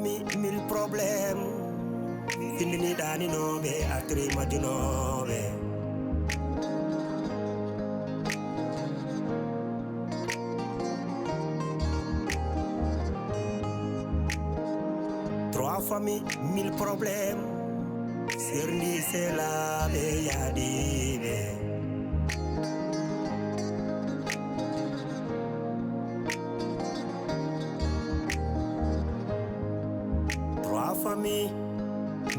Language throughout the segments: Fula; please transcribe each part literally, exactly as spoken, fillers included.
Mi mille problème. Findini ɗaninooɓe, atri majjunooɓe. Trois familles, mille problèmes. Serndi selaaɓe yaadiiɓe. Trois familles,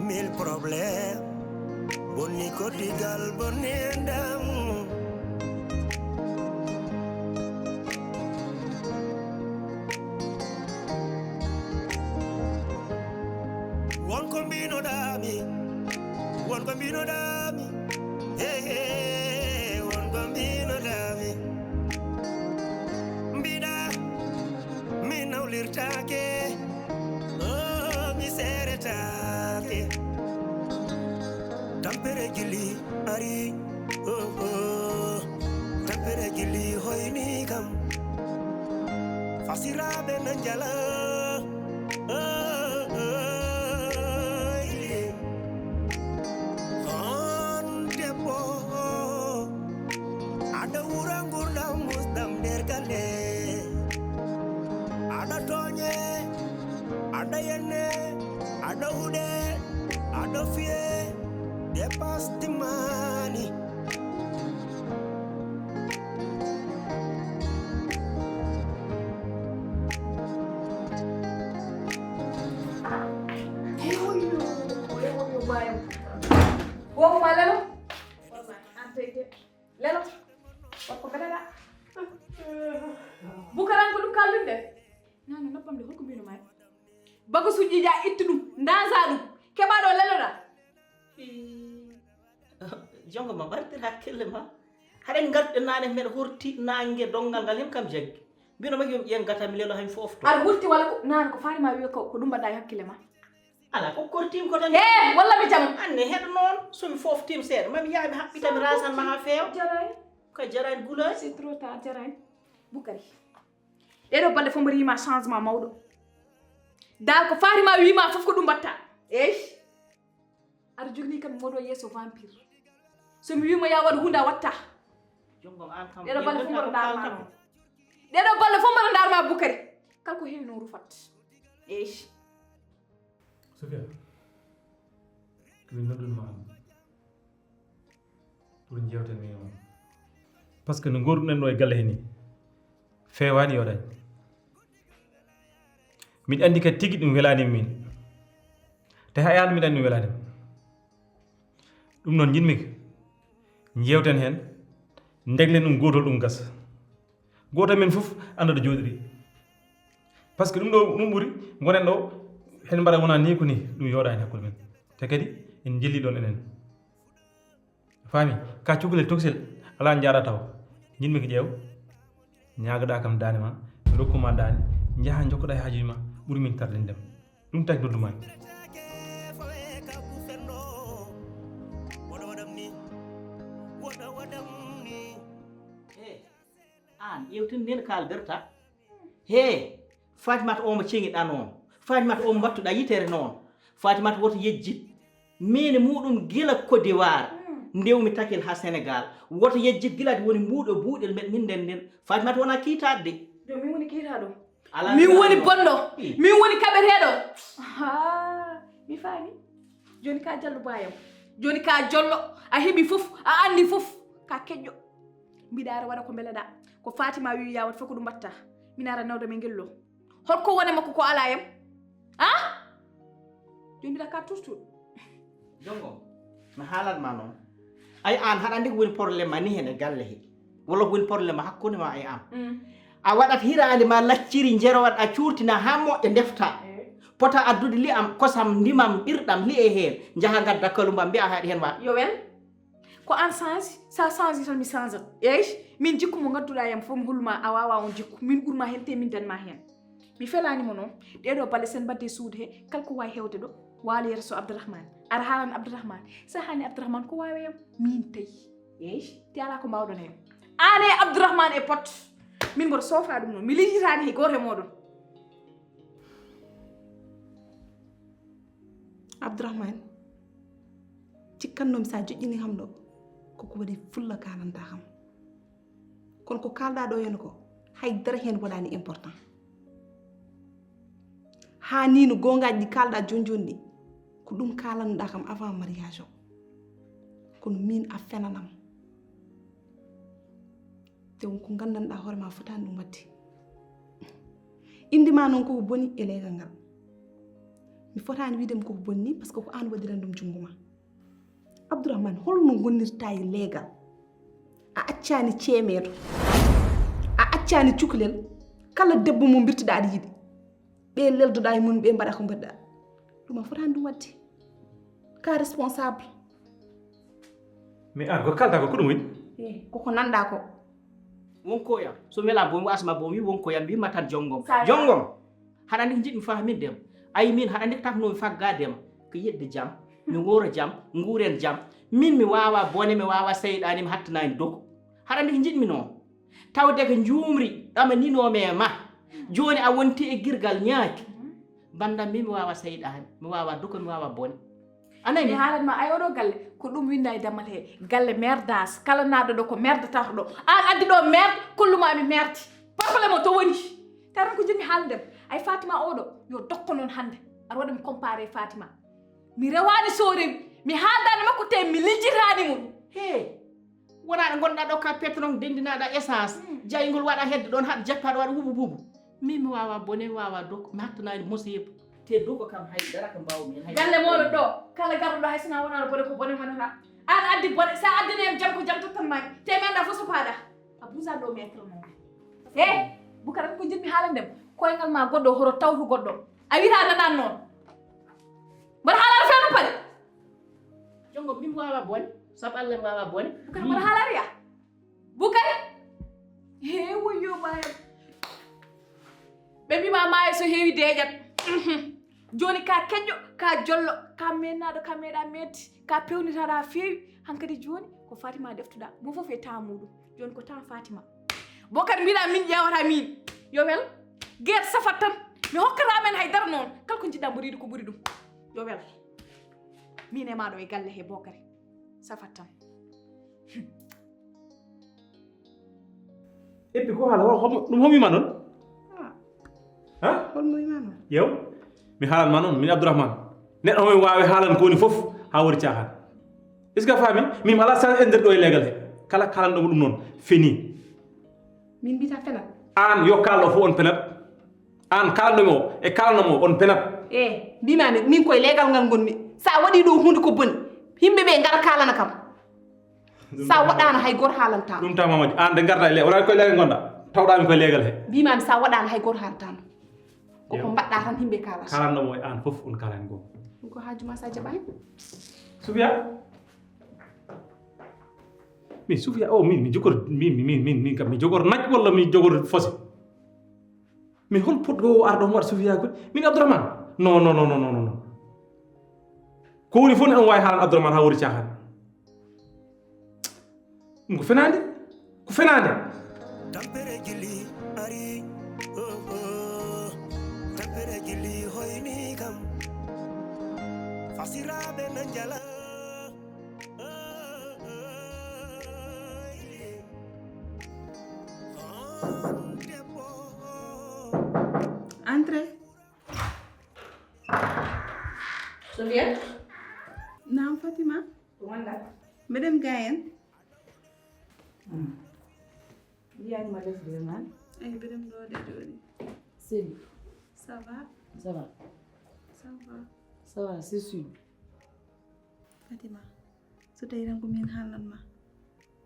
mille problèmes. Bonni koddigal, bonni enɗam. Won ko mbinoɗaami, won ko mbinoɗaami, hey, hey, won ko mbinoɗaami. Mbiɗa mi nawlirtaake, oh, mi seeretaake. Tampere jilli ari, oh, oh. Tampere jilli hoyni kam. Fasiraaɓe na njala, oh, oh, oh. On debbo, aɗa wura ngurdam musɗam nder galle. Aɗa tooñe, aɗa yenne, aɗa huɗe, aɗa fiye, dépasse timmaani. Womo ma lelo. Lelo. Watko gadala. Bukaran ko ɗum kallunde. Nana noppam de holko mbino ma. Bagusuji ja ittu ɗum, ndasa ɗum. Keɓa ɗo leloɗa. Jongo ma ɓartir hakkille ma. Haɗen ngartuɗe naane meɗa horti nange dongal ngal hem kam jaggi. Mbino ma yom ƴen gata mi lelo hay fof to. Aɗa horti wala ko nana ko faari ma wiya ko ko ɗum mbaɗɗa e hakkille ma. Ala ko kortim ko tan. He walla mi jam. Anne heɗo noon so mi fof tim seeɗa mami yaha mi haɓɓita mi rasan ma ha feewa. Jaray. Ko jarani gulay. C'est trop tard, jaray. Bukari. Ɗeɗo balɗe fof mbaɗi ma changement mawɗo. Dal ko faari ma wi ma fof ko ɗum mbatta. Eyi. Aɗa jogni kam ngoɗo yeeso vampire. So mi wima ya waɗ hunde a watta. Jongo an kam. Ɗeɗo balɗe fof mbaɗo darma noon. Ɗeɗo balɗe fof mbaɗo darma Bukari. Kala ko heewi noon rufat. Eyi. Sofia, ko min noddunma hannde pour jewten min on. Parce que no ngorduɗen ɗo e galle he ni feewani yoɗani. Miɗa anndi kadi tigi ɗum welani min. Te hay an miɗa anndi ɗum welani. Ɗum noon njiɗmi ko jewten heen, ndeglen ɗum gootol ɗum gasa. Gooto men fof annda ɗo jooɗiri. Parce que ɗum ɗo ɗum ɓuri gonen ɗo hen mbaɗa wona ni ko ni ɗum yooɗani hakkude men. Te kadi en jelli ɗon enen. Faami ka cukalel tokosel ala jaara taw. Njiɗmi ko ƴeew ñaagaɗa kam daane ma mi rokkuma daane njaha jokkoɗa e haajuji ma ɓuri min tardinde ma. Ɗum tagi noddu ma. An ƴewtin nden kalderta. He, Fatimata omo ceŋiɗa noon. Fatimata omo mbattuɗa yitere noon. Fatimata woto yejjit. Min muɗum gila Côte d'Ivoire. Ndewmi takil ha Sénégal. Woto yejjit gila woni mbuɗo buuɗel men min nden nden. Fatimata wona kiitaɗo de. Ɗo min woni kiitaɗo. Ala min woni bonɗo. Min woni kaɓeteɗo. Ha, mi faami. Joni ka jallo bayam. Joni ka jollo. A heɓi fof, a andi fof. Ka keƴƴo. Mbiɗa ara waɗa ko mbeleɗa. Ko Fatima wi ya waɗ fof ko ɗum mbatta. Min ara nawda min gello. Holko wone makko ko ala yam? Ha? Joni mbiɗa ka turtuɗo. Jongo, no haalat ma noon. Ay an haɗa andi ko woni problème ma ni hen e galle he. Walla ko woni problème ma hakkunde ma e am. Mm. A waɗat hiraande ma lacciri njerowat a cuurtina ha moƴƴa ndefta. Eh. Pota addude li'am, kosam, ndimam, ɓirɗam, li'e heen. Njaha ngadda kalumba mbi'a haɗi heen wa. Yo wel. Ko an change, sa change tan mi change at. Eyi, min jikku mo ngadduɗa yam fof mi holluma a wawa on jikku. Min ɓurma heen te min danma heen. Mi felani mo noon. Ɗeɗo balle sen mbadde suudu he, kala ko wawi hewde ɗo, waalo yeeso Abdourahmane. Ara haalana Abdourahmane. Sa haalni Abdourahmane ko wawi yam? Min tawi. Eyi, te ala ko mbawɗon hen. An e Abdourahmane e pot. Min mboɗo soofa ɗum noon. Mi lijitani he goto e moɗon. Abdourahmane, cikkannoomi so a joƴƴini kam ɗo, ko ko waɗi fulla kaalanta kam. Kono ko kaalɗaa ɗo heen ko, hay dara heen waɗaani important. Haa nii no goongaaji ɗi kaalɗaa jooni jooni ɗi, ko ɗum kaalannoɗaa kam avant mariage o. Kono miin a fenanam. Te won ko nganndanɗaa hoore ma fotaani ɗum waɗde. Innde ma noon koko boni e leegal ngal. Mi fotaani wiide mi koko boni, par ce que ko aan waɗiran ɗum junngo ma. Abdourahmane, holno ngonnirta e leegal? A accaani ceemeedo. A accaani cukalel. Kala debbo mo mbirtuɗaa aɗa yiɗi. Ɓe leldoɗaa e mum, ɓe mbaɗa ko mbaɗɗaa. Ɗum a fotaani ɗum waɗde. Ka responsable. Mais an ko kalta ko ko ɗum woni? Eh, koko nanɗa ko. Wonko yam so wela bomi wasma bomi wonko yam mbimma tan jongom. Jongom. Haɗa andi ko jiɗmi fahaminde ma. Ayi min haɗa andi ko taknomi faggadema. Ko yedde jam. Mi woro jam. Nguren jam. Min mi wawa bone mi wawa seyɗani mi hattanani doko. Haɗa andi ko jiɗmi noon. Tawde ko njuumri ɗamaninoomi e ma. Jooni a wonti e girgal ñaaki. Banndam min mi waawa seyɗaani, mi waawa duko, mi waawa bone. A nani? Mi haalan ma ay oɗo galle ko ɗum winda e dammal he galle merdas kala naɗɗo ɗo ko merdatato ɗo an addi ɗo merde kolluma mi merdi problème o to woni taran ko jinmi haalde ay fatima oɗo yo dokko noon hannde aɗa waɗa mi comparé fatima mi rewani so rewi mi haaldani makko te mi lijjitani mo he Wona ɗo ngonɗa ɗo ka pétrole denndinaɗa essence, jayngol waɗa hedde ɗon haɗa jeppa ɗo waɗa wubu bubu. Min mi wawa bone mi wawa doko mi hattanani mosibo. Te doko kam hay dara ko mbawmi hen hay. Galle moɗon ɗo kala garɗo ɗo hay sona wonano bone ko bone wonata. An addi bone sa addani en jam ko jam tottan maki te mi anda fof so paɗa. A busa ɗo maître mon. He bukara ko jiɗmi haalande mo koyngal ma goɗɗo horo tawtu goɗɗo a wita nanan noon. Mbaɗa haalano fewno paɗe. Jonngo min mi wawa bone sabu Allah mi wawa bone. Bukar mbaɗa haalano ya. Bukar. He woyo mayam. Ɓe mbima maayo so heewi deeƴat. Joni ka keƴƴo ka jollo ka mennaɗo ka meeɗa metti ka pewnitaɗa feewi hankadi joni ko fatima deftuɗa mo foof e temps muɗum. Joni ko temps fatima. Bokar mbiɗa min ƴeewata min yo wel. Guerre safat tan mi hokkata men haydara noon kala ko jiɗɗa mboɗo yiɗi ko ɓuri ɗum. Yo wel. Min e maɗo e galle he bokari safat tan. Eppi ko haala ɗum homima noon? Ha? Holmo wima noon? Yew. Mi haalan ma noon min Abdourahmane. Neɗɗo homi wawi haalan ko woni fof ha wori caahan. Est ce que a faami? Min mi alaa sens e nder ɗo e leegal he. Kala kaalanɗo mo ɗum noon fenii. Min mbiyata fenat. Aan yo kaalɗo fof on penat. Aan kaalanɗo mi o e kaalanɗo mo on penat. E mbimami min koye leegal ngal ngonmi. Sa waɗi ɗo huunde ko boni. Yimɓe ɓe ngara kaalana kam. Sa waɗaano hay gooto haalanta. Ɗum tawma moƴƴo. Aan de ngarɗa e leegal. Wonaa koye leegal ngonɗa. Tawɗaami koye leegal he. Mbimami sa waɗaano hay gooto haalanta. Koko mbaɗɗa tan yimɓe kaalata. Kaalanɗo mo e aan fof on kaalani goo. Ɗum ko haaju ma sa jaɓaani. Sufia. Min Sufia o min mi jogor min min min min kam mi jogor naj walla mi jogor fose. Min hol potɗo o arɗo mo waɗa Sufia ko min Abdourahmane. Non non non non non. Ko woni fof ne on wawi haalan Abdourahmane ha wori caahan. Ɗum ko fenaande ko fenaande. Tampere gilli ari oh, oh. Tampere gilli hoyni kam. Fasiraɓe na jala. Entrez. Sofiya. Naam Fatima. Ko wonɗa? Mbeɗen gayen. Mbiyanima lesɗe man. Eyi mbeɗen ɗo de joni. Seli. Ça va? Ça va. Ça va. Ça va, c'est sûr. Fatima, so tawi tan ko min haalanma,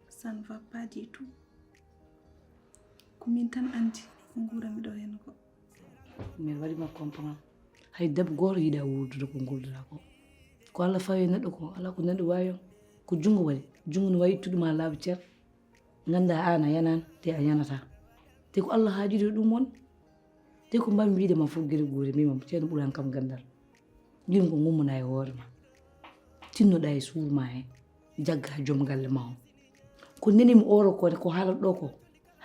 ça ne va pas du tout. Ko min tan anndi ko nguuranmi ɗo heen ko. Min waɗi ma comprendre. Hay debbo gooto yiɗa wuurdude ko ngulduɗaa ko. Ko Allah fawi e neɗɗo ko, alaa ko neɗɗo waawi on. Ko junngo waɗi. Junngo no waawi ittude ma laabi cer. Nganndaa aan a yanaani, te a yanataa. Te ko Allah haajiri e ɗum won. Te ko mbaɗmi wiide ma fof gere goori mbima ceerno ɓuran kam ganndal. Mbimi ko ngummana e hoore ma. Tinnoɗa e suur ma he. Jagga joom galle ma o. Ko nenimi oro ko ko haalat ɗo ko.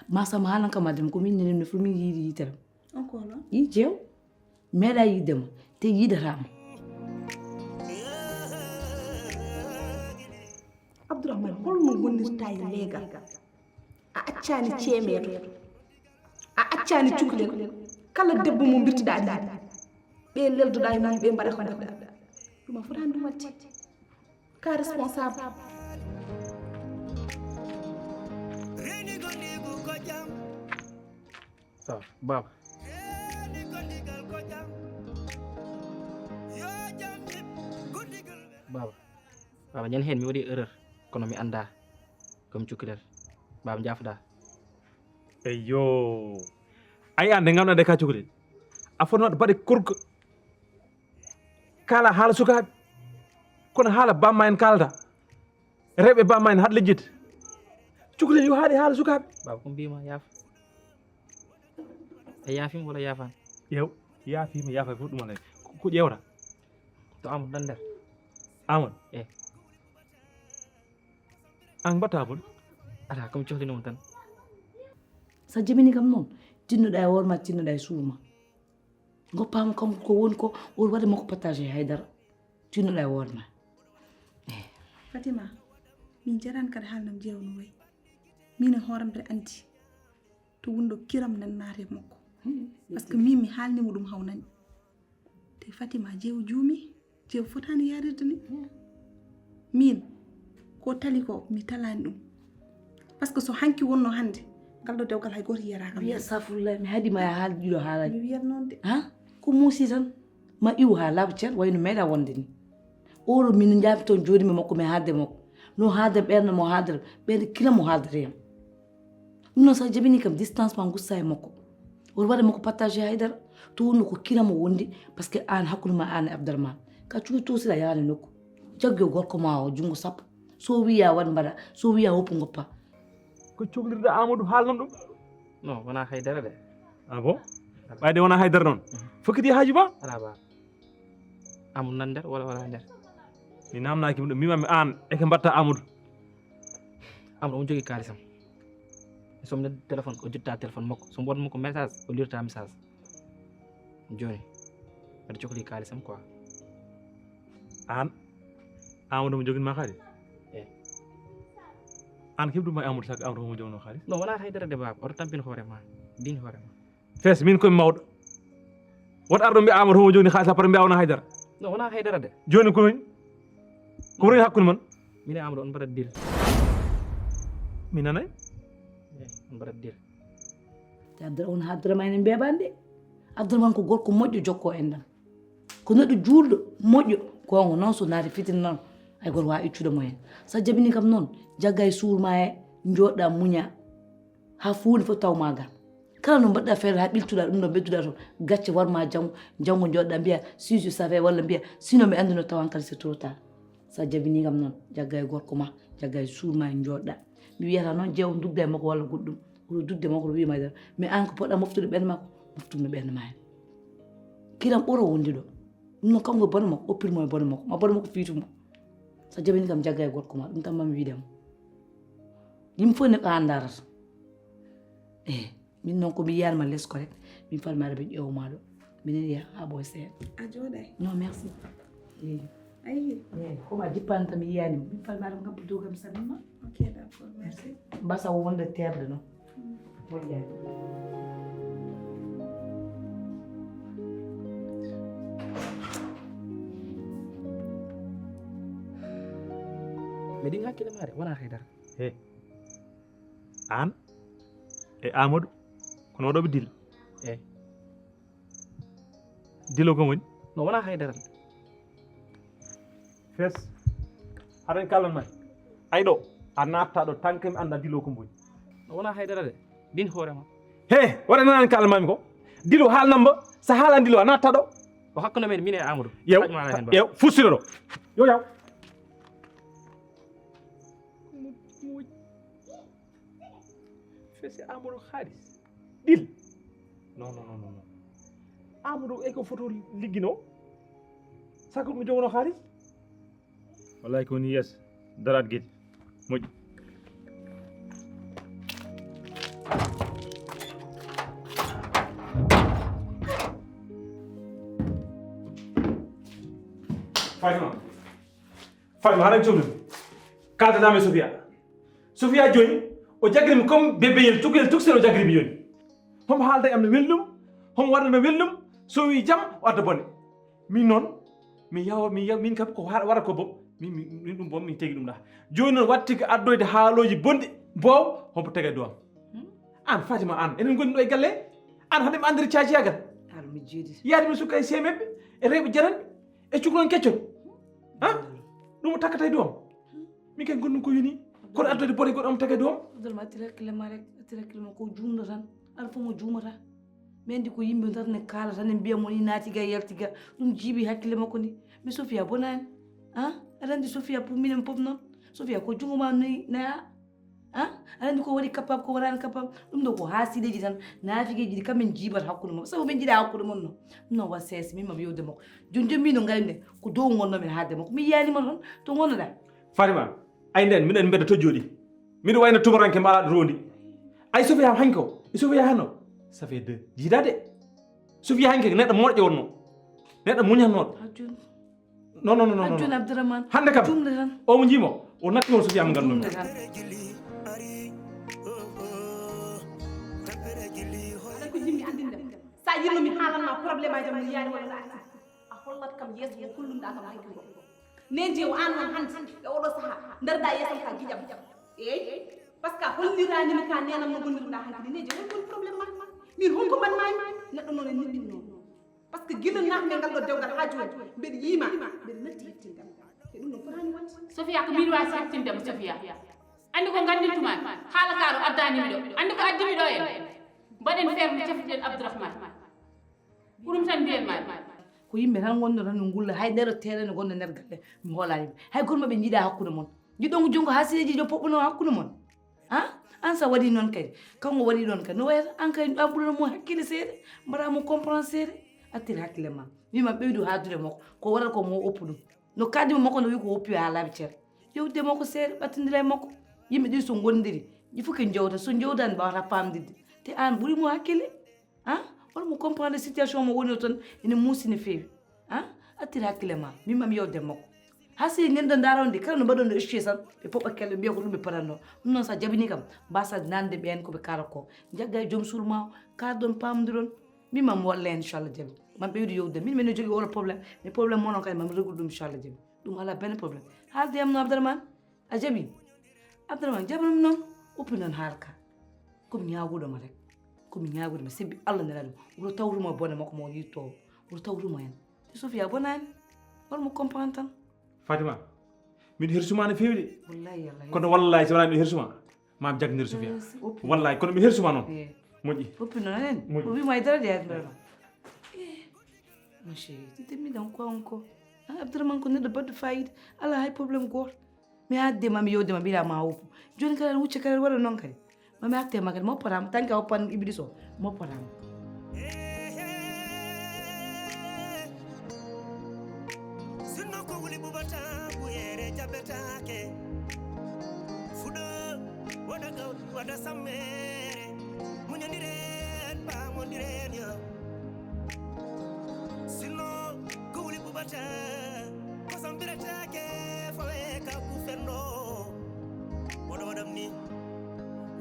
Masama haalan kam adama ko min nenimi fof min yiidi yitere. On ko holo? Yi jeew. Meeɗa yiidde ma te yiidatama. Abdourahmane, holno ngonirta e leegal? A accaani ceemeeto, a accaani cukalel. Kala debbo mo mbirtuɗaa ɗiɗi, ɓe leldoɗaa e mum, ɓe mbaɗa ko mbaɗɗa. Ɗum a fotaani ɗum waɗde. Ka responsable. Sa baba. Baba, baba, ñande heen mi waɗi erreur, kono mi annda ko mi cukalel. Baba, jaafoɗa. Eyyo. Ay, an de ngamɗa de ka cukalel. A foti waɗde baɗe korka. Kaala haala sukaaɓe. Kono haala bamma en kaalata. Rewɓe bamma en haɗa lejjita. Cukalel yo haaɗe haala sukaaɓe. Baba, ko mbima yaafa. A yaafima walla yaafaani? Yew, yaafima, yaafaani fof ɗum alay. Ko ƴeewata? To Amadou, nan nder. Amadou? Eh. An mbatta Amadou? Ala, ko mi cohlino mo tan. Sa jabini kam noon, tinnoɗa e hoore ma, tinnoɗa e suudu ma. Goppaama kam ko woni ko, won waɗa makko partagé haydara. Tinnoɗa e hoore ma. Eh. Fatima, min jarani kadi haalnam jeewa no wayi. Min e hooram mbeɗa anndi to woni ɗo kiram nan naati e makko. Parce que min mi haalnimo ɗum haw nani. Te Fatima, jeewa juumi, jeewa fotaani yaarirde ni. Min, ko tali ko mi talaani ɗum. Parce que so hanki wonno hannde, ngal ɗo dewgal hay gooto yiyata kam. Wi astafurlah, mi haɗi ma a haalde ɗiɗo haalaaji. Mi wiyat noon de. Ha? Ko muusi tan. Ma iwu haa laaɓa cer, wayno meeɗa wonde ni. Oɗo min njaami toon jooɗimi makko mi haalde makko. No haalde ɓernde mo haaldata, ɓernde kila mo haaldata yam. Ɗum noon sa jabini kam distance ma gussa e makko. Oɗo waɗa makko partagé haydara. To wonno ko kila mo wondi, parce que an hakkunde ma an e Abdourahmane. Ka cuuɗi to siɗa yaade nokku. Jaggo gorko ma o junngo sappo. So wiya waɗ mbaɗa, so wiya woppu ngoppa. Ko coklirɗa Amadou haalnan ɗum? Non, wonaa haydara de. Ah bon? Ɓayde wonaa haydara noon? Fokkiti haaju ma? Alaa ba. Amadou nan nder wala wala nder? Mi namnaaki ɗum, mbimami aan eke mbatta Amadou. Amadou omo jogii kaalisam. So mi noddi téléphone, o jetta téléphone makko. So mi waɗi makko message, o lirta message. Jooni, mbeɗa cokli kaalisam quoi. Aan Amadou mo joginma kadi? Eh. Aan keɓɗuma e Amadou saaka Amadou mo joginno kaalis? Non, wonaa haydara de baaba, oto tampin hoore ma, din hoore ma. Fes, min komi mawɗo. Woto arɗo mbiya Amadou homo jogni kaalis après mbiya wonaa haydara. Non, wonaa haydara de. Jooni ko woni? Ko woni hakkunde mon? Min e Amadou on mbaɗat deal. Mi nanay. Eh, on mbaɗat deal. Te Abdoura on Abdourahmane en mbeeɓani de. Abdourahmane ko gorko moƴƴo jokko enɗam. Ko neɗɗo juulɗo, moƴƴo, goonga noon so naati fitina noon, hay gooto waawaa iccude mo heen. So a jabinii kam noon, jaggaa e suur maa he, njooɗɗaa muñaa haa fuunde fof taw maa ga. Kala no mbaɗɗaa feere haa ɓiltuɗaa ɗum ɗo mbedduɗaa toon, gacce war maa janngo, janngo njooɗɗaa mbiyaa si je savais walla mbiyaa sinon mi anndino taw hankadi c'est trop tard. So a jabinii kam noon, jaggaa e gorko maa, jaggaa e suur maa he njooɗɗaa. Mi wiyataa noon jeewo ndugga e makko walla goɗɗum. Oɗo dudde makko oɗo wiima dara mais an ko poɗɗa moftude ɓernde makko moftude ɓernde ma hen kiram ɓoro wondi ɗo ɗum noon kanko e bone makko oppirmo e bone makko ma bone makko fiitumo so jabini kam jagga e gorko ma ɗum tan mami wiidemo yimɓe fof ne ko an darata e min noon komi yiyanma less ko rek min falma rebe ƴewma ɗo minen yaha ha ɓooy seeɗa a jooɗay non merci Ayi. Eyi, ko ma jippanta mi yiyani mo. Min falma ɗum kam ko dow kam salmima. Ok, d'accord, merci. Mbasa wonde terɗe noon. Moƴƴani. Mbeɗin hakkille maare wona haydara. He. Aan e Amadou kono waɗooɓe dil. Eyi. Dilo ko woni? No wona haydara de. Fes. Haɗen kalan may. Ay ɗo a natta ɗo tanke mi anda dilo ko woni. No wona haydara de. Din hoore ma. He, waɗa nan kalan mami ko. Dilo haalnamba sa haalan dilo a natta ɗo. O hakkunde men min e Amadou. Yew. Yew fustiro ɗo. Yo yaw. Fesi Amadou haalis. Ɗil. Non non non non. Amadou e ko foto liggino. Saka ɗum jogono haalis. Wallahi ko woni yes. Darat gedi. Moƴƴi. Fatima. Fatima haɗa cohlude. Kaldanami Sofia. Sofia jooni, o jagri mi comme bébéyel, tuguyel, tuksel o jagri mi jooni. Homo haalda e am no weli ɗum, homo waɗa no weli ɗum, so wi jam, o adda bone. Min noon, mi yawa, mi yawa, min kam ko ha-, waɗa ko boom, min, min, min ɗum boom, min tegi ɗum ɗa. Jooni noon waɗti ko addoyde haalooji bonɗi, boow, homo tega dow am. Hmm? An, Fatima, an, enen gondi ɗo e galle, an, hade mi andiri caaciyagal. Ar mi jiidi. Yaade mi suka e seemɓe, e rewɓe jaranɓe, e cukalon keccon. Ha? Ɗum o takkata e dow am. Min kay gonɗum ko yoni. Kono addude bone goɗɗo am taga doom. Abdoul ma attira hakkille ma rek, attira hakkille ma ko juumno tan. Ar fof mo juumata. Mi andi ko yimɓe tan ne kaala tan ne mbiya mo ni naati ga yalti ga. Ɗum jiibi hakkille makko ni. Mi Sofia bonani. Ha? Aɗa andi Sofia pour minen pop noon. Sofia ko jungo ma noyi naya. Ha? Aɗa andi ko waɗi capable ko waɗani capable. Ɗum ɗo ko haasideji tan. Naafigeji ɗi kamɓe jiibata hakkude mum. Sabu min jiiɗa hakkude mon no. Ɗum noon wa sees min mami yewde makko. Joni joni min no ngari nde. Ko dow ngonno min haalde makko. Mi yiyani mo toon to ngonnoɗa. Fatima, ay nden, miɗen mbedda to jooɗi. Miɗo wayno tumaranke mbaɗa ɗo rondi. Ay Sofia hanko, e Sofia hano. Ça fait deux. Jiida de. Sofia hanke neɗɗo moƴƴo wonno. Neɗɗo muñatnoɗo. Hajjun. Non, non, non, non, non. Hajjun Abdourahmane. Hande kam. Jumde tan. O mo jimo, o natti on Sofia mo ganduno. Jumde tan. Ala ko jimmi andinde. Sa yinno mi haalan ma problème aji am no yaani wala arti. A hollat kam yeeso mo kullunɗa kam hanki ngo. Neeji o an noon hannde e oɗo saha ndarɗa yeesam ka giƴam. Eey, parce que a holliranimi ka nenam no gonirɗa hanki ni. Neeji hol woni problème ma? Min hol ko mbaɗmami? Neɗɗo noon e niɗɗin noon. Parce que gila natmi ngal ɗo dewgal ha joni mbeɗa yiima mbeɗa natti hettindema. E ɗum noon fotani wonde. Sofia ko min wawi hettindema Sofia. Andi ko gandintumami haala ka ɗo addanimi ɗo. Andi ko addimi ɗo en. Mbaɗen feere nde cafriɗen Abdourahmane. Ko ɗum tan mbiyanmaami. Ko yimɓe tan ngonno tan no ngulla, hay nder teere ne gonno nder galle, mi hoolani ɓe. Hay goto maɓɓe jiiɗa hakkude mon. Jiɗɗon ko jungo hasideji jo poɓɓuno hakkude mon. Ha? An sa waɗi noon kadi, kanko waɗi ɗon kadi. No wayata an kadi a ɓurano mo hakkille seeɗa, mbaɗa mo comprendre seeɗa, attir hakkille ma. Wima ɓeydu haaldude makko, ko waɗata ko mo oppu ɗum. No kaddi mo makko no wi ko oppi ha laabi ceer. Yewtude makko seeɗa, ɓattindira e makko. Yimɓe ɗiɗi so gondiri, ɗi fof ko jewta, so jewtani mbawata pamdirde. Te an ɓuuri mo hakkille. Ha? Wala mo comprendre situation mo woni o toon ene muusi no feewi. Ha? Attir hakkille ma, min mami yewde makko. Ha si ñande ndaronde kala no mbaɗon no échoué tan ɓe poɓɓa kelle mbiya ko ɗum ɓe paranno. Ɗum noon sa jabini kam mbasa nande ɓeen ko ɓe kara ko. Jagga e joom suul ma o, kar ɗon pamdiron. Min mam walla inchallah jabi. Mam ɓeydu yewde min min no jogui wala problème. Mais problème mono kay mam régul ɗum inchallah jabi. Ɗum ala benn problème. Haalde yam no Abdourahmane. A jaɓi? Abdourahmane jaɓanam noon, uppi noon haala ka. Komi ñaaguɗo ma rek. Komi ñaaguɗo ma, sebbi Allah nela ɗum. Woto tawtuma bone makko mo yitto. Woto tawtuma hen. Te Sofia bonani. Wala mo comprendre tan. Fatima, miɗo hersuma no feewi de. Wallahi Allah. Kono wallahi so wona miɗo hersuma, ma mi jaggandir Sofia. Wallahi kono mi hersuma noon. Moƴƴi. Uppi noon hen. Moƴƴi. O wima e dara de. Mon chéri, ti temmi ɗon ko on ko. Ah, Abdourahmane ko neɗɗo baɗɗo fayida. Ala hay problème goto. Mi adde ma mi yewde ma mbiɗa ma woppu. Joni kala wucce kala waɗa noon kadi. Ma mi atte ma kadi mo porama tanke o pan iblis o mo porama. Sinno ko wuli bubata buyere jabetake. Fuɗo waɗa gawdi waɗa sammere. Muñondiren pamondiren yo. Sinno ko wuli bubata. Kosam birataake fawe ka kufenno. Woɗo waɗam ni.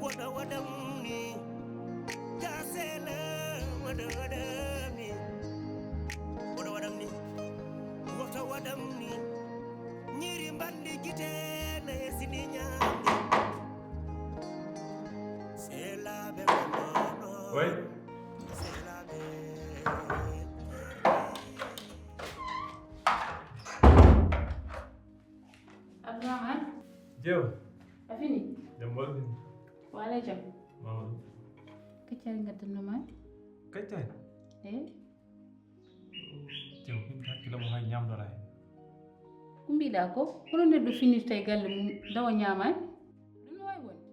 Woɗo waɗam ni. Jasela. Woɗo waɗam ni. Woɗo waɗam ni. Woɗo waɗam ni. Ñiri mbandi gite na esini ñaami. Selaɓe. Oui. Abdourahmane. Jew. A fini? Jam wala fini? Wala jam. Mamadou. Kaccari ngaddanno ma? Kaccari? Eh? Jew, min hakkille mo hay ñamdora hen. Ko mbiɗa ko? Hono neɗɗo finirta e galle mum dawa ñaamani? Ɗum no wawi wonde.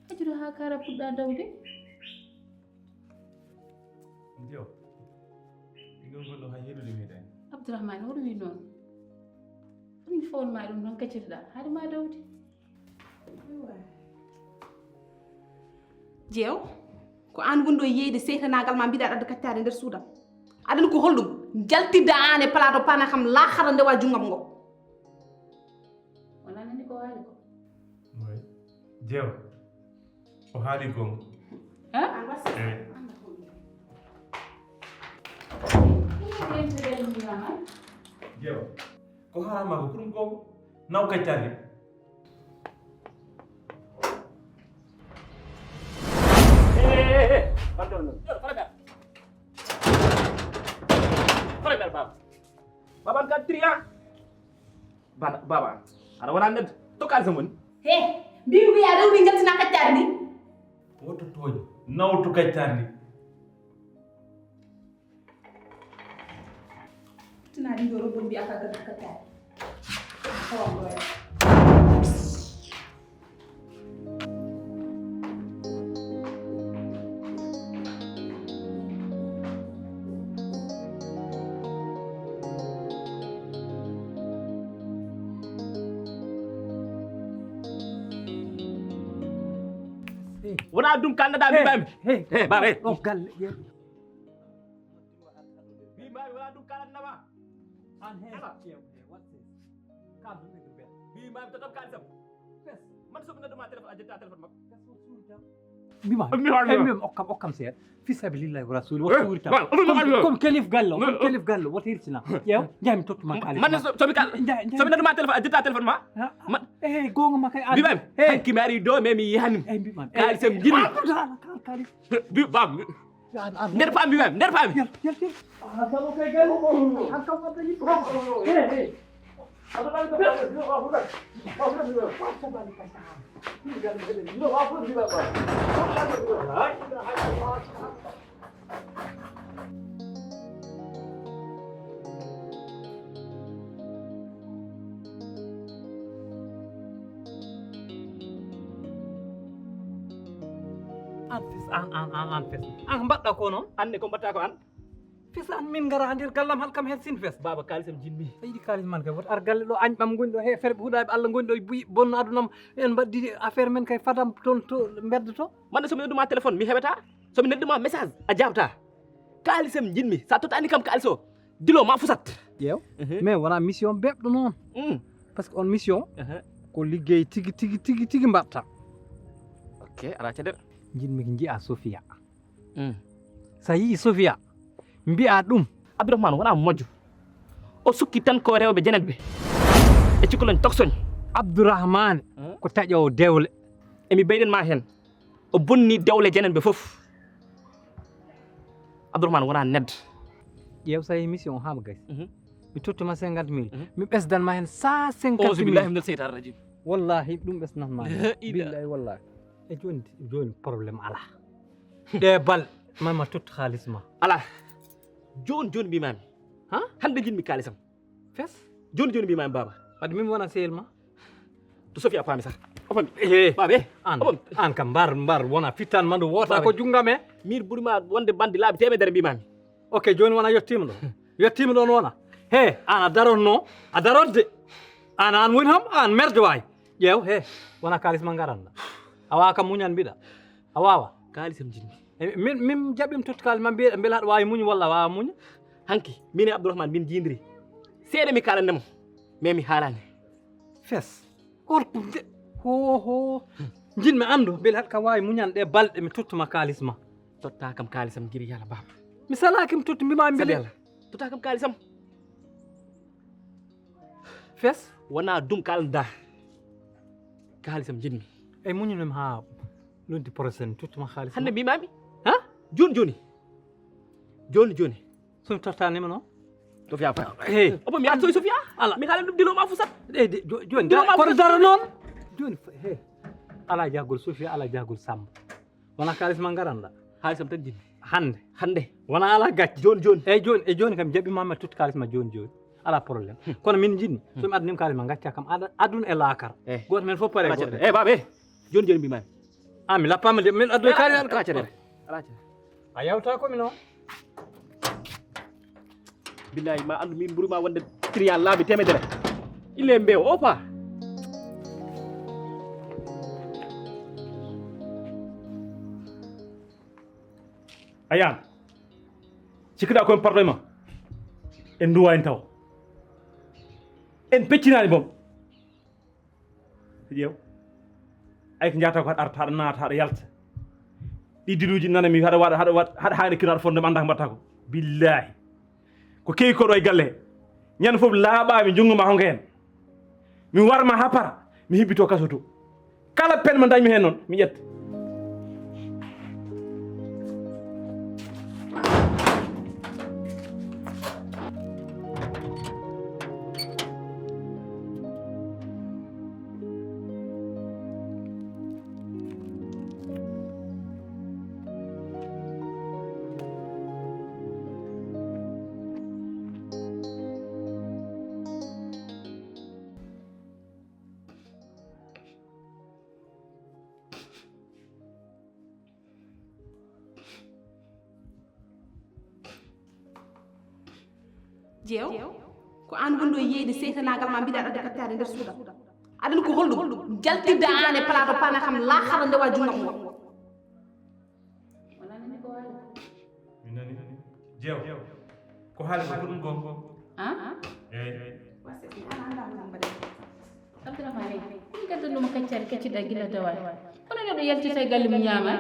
Hajuru ha kara puɗɗa dawde. Ndio. Ɗiɗo gonɗo hay heɗude mi dañ. Abdourahmane, hoɗo wi noon? Ɗum mi fowon ma ɗum noon kaccirɗa. Haade ma dawde. Jeew, ko an woni ɗo yeyde seytanagal ma mbiɗa aɗa kaccade nder suudam. Aɗani ko holɗum? Jaltidda an e plateau pana kam laaxara ndewa junngam ngo. Wala nani ko Jeew, o haali goonga. Hein? Eh. Jeew, ko haalama ko, ko ɗum goonga. Naw kaccaani. Baba, baba, aɗa wona neddo. To kaalisam woni? He, mbimi ko ya rewni ngaltina kaccaari ndi. Woto tooñ, nawtu kaccaari ndi. Tuna ɗin ɗo robon mbiya ka gasa kaccaari. Tawon ɗo ya. Wona ɗum kalɗa mi ɓami. He baba, he. Ɗo galle ƴeew. Mbi mbawi wona ɗum kalatnama. An he. Kam ɗum ɓe bel. Mbi mbawi totam kalisam. Fes. Man soɓe nodduma téléphone a jetta téléphone makko. Fes o suuri tan. Mbima. Mbima. Mbima okkam, okkam seeɗa. Fi sabilillahi wa rasul, o suuri tan. Comme kelif gallo, comme kelif gallo, woto hirtina. Ƴeew, jami tottuma kalis. Man soɓe kal. Soɓe nodduma téléphone a jetta téléphone ma. Eh, gonga ma kay. Mbi ɓam. Hanki mi ari do mais mi yiyani. Eh, mbi ɓam. Kalisam jini. Kalis. Mbi ɓam. Nder paami, nder paami. An fes, an an an an fes. An mbaɗɗa ko noon? An ne ko mbaɗta ko an? Fes an min ngara nder gallam halkam hen sin fes. Baba kalisam jinmi. A yiɗi kalis man kay woto ar galle ɗo añ ɓam ngoni ɗo he ferɓe huɗaɓe Allah ngoni ɗo buy bonno adunam en mbaɗdi affaire men kay fadam toon to mbedda to. Manɗa somi nodduma téléphone mi heɓata. Somi nodduma message a jabta. Kalisam jinmi sa totani kam kalis o. Dilo ma fusat. Ƴeew. Mais wona mission beɓɗo noon. Par ce que on mission ko liggey tigi tigi tigi tigi mbaɗta. Ok, ala caɗel. Jinmi ko jiya Sofia. Sa yii Sofia mbiya ɗum. Abdourahmane wona moƴƴo. O sukki tan ko rewɓe jananɓe e cikoloñ toksoñ. Abdourahmane ko taƴowo dewle. Emi beyɗen ma hen. O bonni dewle jananɓe fof. Abdourahmane wona neddo. Ƴeew sa yii mission o hama gasi. Mi tottuma cinquante mille mi ɓesdan ma hen cent cinquante mille. Billahi minel seytan rajim. Wallahi ɗum ɓesdan ma hen. Billahi wallahi. E joni joni problème ala. Ɗe bal mama tottu haalis ma. Ala. Joni joni mbimami. Ha? Hande jinmi kaalisam. Fes. Joni joni mbimami baba. Wadde min wona sehil ma. To Sofia paami sah. O paami. Eh, baba eh. An an kam mbar mbar wona fittan ma ndu wota ko jungam e. Min ɓuri ma wonde bandi laabi temedere mbimami. Ok joni wona yettima ɗo. Yettima ɗon wona. He an a darotno a darotde. An an woni ham an merde wawi. Ƴeew he wona kalis ma ngaranɗa. A wawa kam muñan mbiɗa. A wawa. Kalisam jinmi. Min min jaɓim totti kalis ma mbiɗa mbela aɗa wawi muñ walla a wawa muñ. Hanki min e Abdourahmane min jindiri. Seeɗa mi kalanndemo. Mais mi haalani. Fes. Orkude. Hoho. Jinmi andu mbela aɗa ka wawi muñan ɗe balɗe mi tottuma kalis ma. Totta kam kalisam giri yala baba. Mi salaki mi totti mbima mbele. Totta kam kalisam. Fes. Wona dum kalda. Kalisam jinmi. Ey muñunim ha lundi prochaine tottuma kalis. Hande mbimami. Ha? Joni joni. Joni joni. Somi tottanima no. Sofia fa. Hey. Obo mi attoy Sofia. Ala mi kala dum dilo ma fusat. Ey de joni. Kono daro non. Joni he. Ala jagol Sofia ala jagol Samba. Wona kalis ma ngaranɗa. Haalisam tan jinmi. Hande. Hande. Wona ala gacce. Joni joni. Eyyi joni e joni kam jaɓi mamma tout kalis ma joni joni. Ala problème. Kono min jinmi. Somi addanima kalis ma gacca kam aduna e lakara. Goto men fof pare goto. Eyyi baba. Joni joni mbimami. A mi lappama de min addoy kalis ala gacce. A yawta ko mi non. Billahi ma andu min ɓurima wonde trian laabi temedere. Ile mbew opa. Ayan. Cikkiɗa koyen parɗo e ma. En duwa en taw. En peccinani boom. Ƴeew. Ay ko njaata ko haɗa arta, haɗa naata, haɗa yalta. Ɗi diluuji nana mi haɗa waɗa, haɗa waɗa, haɗa haani kino haɗa fonde mi annda ko mbaɗata ko. Billaahi. Ko kewi ko ɗo e galle he. Ñande fof laaɓaami junngo ma honko heen. Mi warma haa para, mi hibbito kaso to. Kala pen mo ndañmi heen noon, mi ƴetta. Jeew, ko aan woni ɗo yeyde seytanaagal ma mbiɗa aɗa kaccaade nder suuda. Aɗani ko holɗum? Jaltirde aan e plateau pana kam laaxara ndewa junngo mo. Mi nani. Jeew, ko haali ko ɗum gonga? Ah? Eey. Abdourahmane, ɗum gaddan ɗum kaccaade kacciɗa gila tawa. Kono neɗɗo yaltita e galle mum ñaama.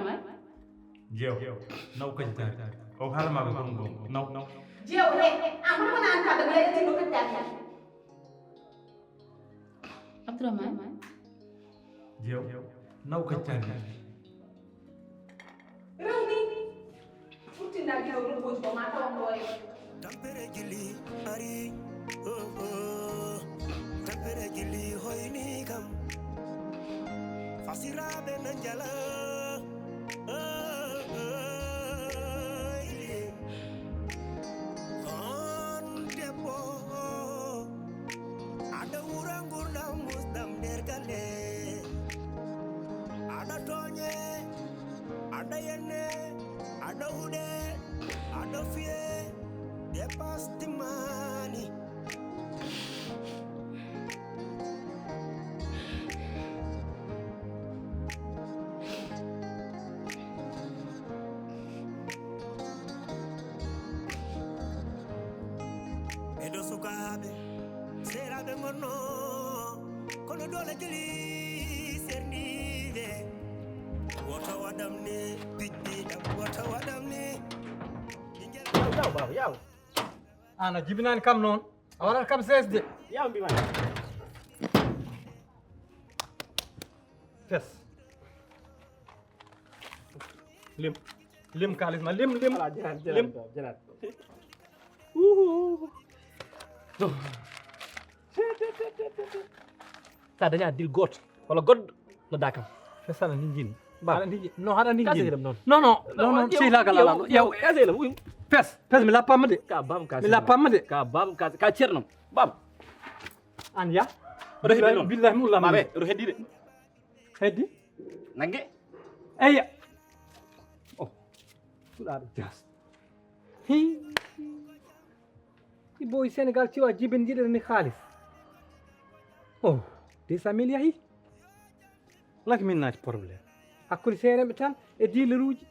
Jeew, naw kaccaade. O haala ma ko ɗum gonga. Naw. Jeew, he, a hono wona an ka ɗum yaltino kaccaade. Abdourahmane. Jeew, naw kaccaade. Rewni. Furtinɗa giɗo rumbooji ko ma tawam ɗo e. Tampere gilli ari, oh, oh. Tampere gilli hoyni kam. Fasiraaɓe na njala, oh, oh, ili. On debbo, aɗa wura ngurdam musdam nder galle. Aɗa tooñe, aɗa yenne, aɗa huɗe, aɗa fiye, dépasse timmani. Ɓeɗo sukaaɓe, seeraaɓe ngonno, kono doole jeli serniiɓe. Woto waɗam ni, pijjiɗam, woto waɗam ni. Ɓinngel Yaw, yaw, baaba, yaw. An a jibinaani kam noon. A waɗat kam sees de. Yaw mbi ma. Fes. Lim. Lim kaalis ma, lim, lim. Ala, jenaat, jenaat, lim. Jenaat. Uhu. Sa daña dil gooto walla goɗɗo no dakam. Fes aɗa ni jin. Ba. Aɗa ni jin. No, aɗa ni jin. Kasi lam non. Non, non, non, non, non, sehla kala la. Yow, kasi lam, uy. Fes, fes mi lappa ma de. Ka bam kasi. Mi lappa ma de. Ka bam kasi, ka cerno. Bam. An ya. Oɗo heddi non. Billahi, billahi, mi ulla ma. Babe, oɗo heddi de. Heddi? Nagge? Eya. Oh. Fuɗaaɗo jas. Hi. Ibo Sénégal ci waa jibin jiɗere ni xaalis. Oh, deux cent mille yahi. Lak min naati problème. Hakkunde seerenɓe tan e diileruuji.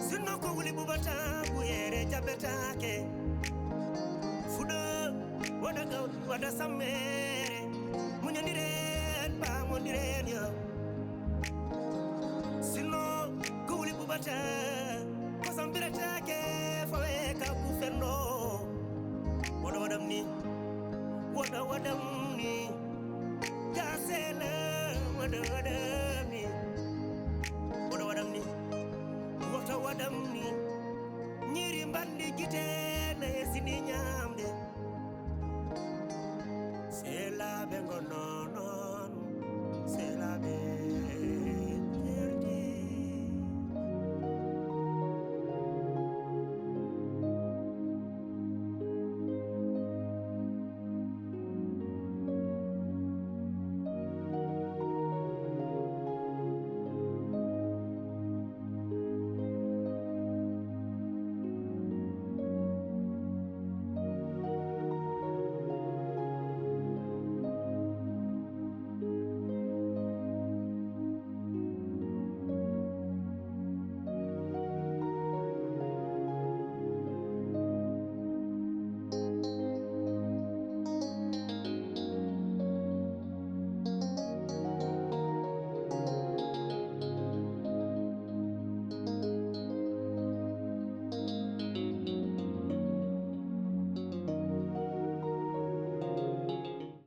Sinno ko wuli bubata buyere jabetake. Fudo wada gaw wada sammere. Munyondiren ba mondiren yo. Sinno ko wuli bubata